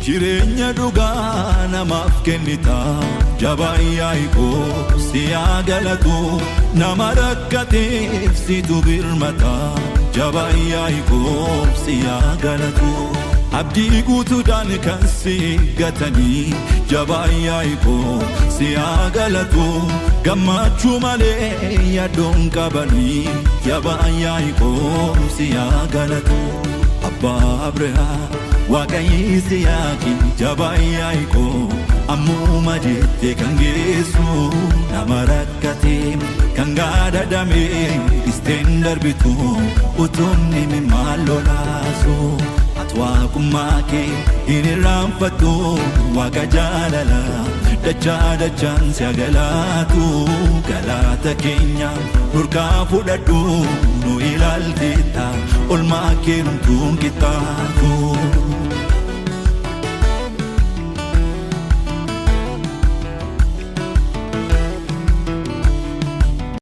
Jireenya dhugaa namaaf kennita, jabaan Yaaqoob si haa galatu. Nama rakkateef situ birmata, jabaan Yaaqoob si haa galatu. Abdii guutuudhaan kan si eeggatanii, jabaan Yaaqoob si haa galatu. Gammachuu malee yaaddoon qabanii, jabaan Yaaqoob si haa galatu. Abbaa Abrahaam, Waaqa Yisihaaqi, jabaan Yaaqoob, ammuma jettee kan geessu, nama rakkate kan gaadadame isteen darbitu utuunni maal lolaasu. Ati waaqummaa kee hin irraanfattu, Waaqa jaalala, dachaa dachaan si galaatu. Galaata keenya nurkaa fudhadhu, nu ilaalteetta olmaa kee numtuun qixxaatu.